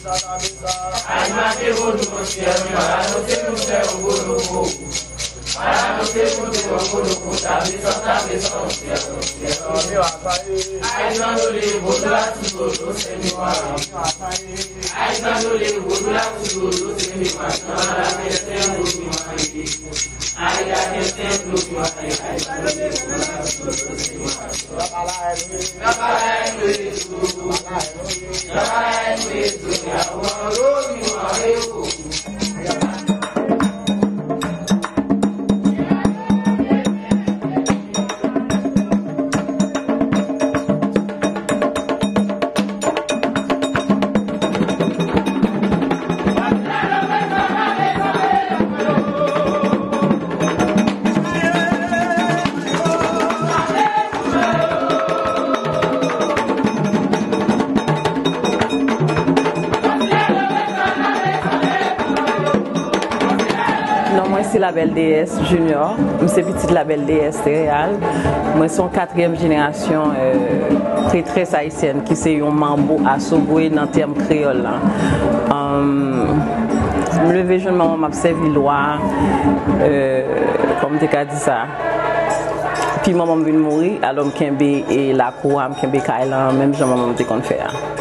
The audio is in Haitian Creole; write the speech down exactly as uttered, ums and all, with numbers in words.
Ay mache vodou nan syèl, pa anonse nou fè yon vodou pou ou. Pa anonse nou fè yon vodou pou ou, tape sa, tape sa, nan syèl, nan syèl. Ay zanjoli, vodou la sou dodo, se miwa. Ay zanjoli, vodou la sou dodo, se miwa. Nan la fè se vodou mari. Non mwen se Labèl Deyès Junior. M se pitit Labèl Deyès Reyal. Mwen se yon katriyèm jenerasyon, euh, prêtresse haïtienne, ki se yon manbo asogwe nan tèm kreyòl la. Anm, m leve jwenn manman m ap sèvi lwa, euh, kòman m te ka di sa? Pi manman m vin mouri, alò m kenbe, e, lakou a, m kenbe kay lan, menm jan manman m te konn fè a.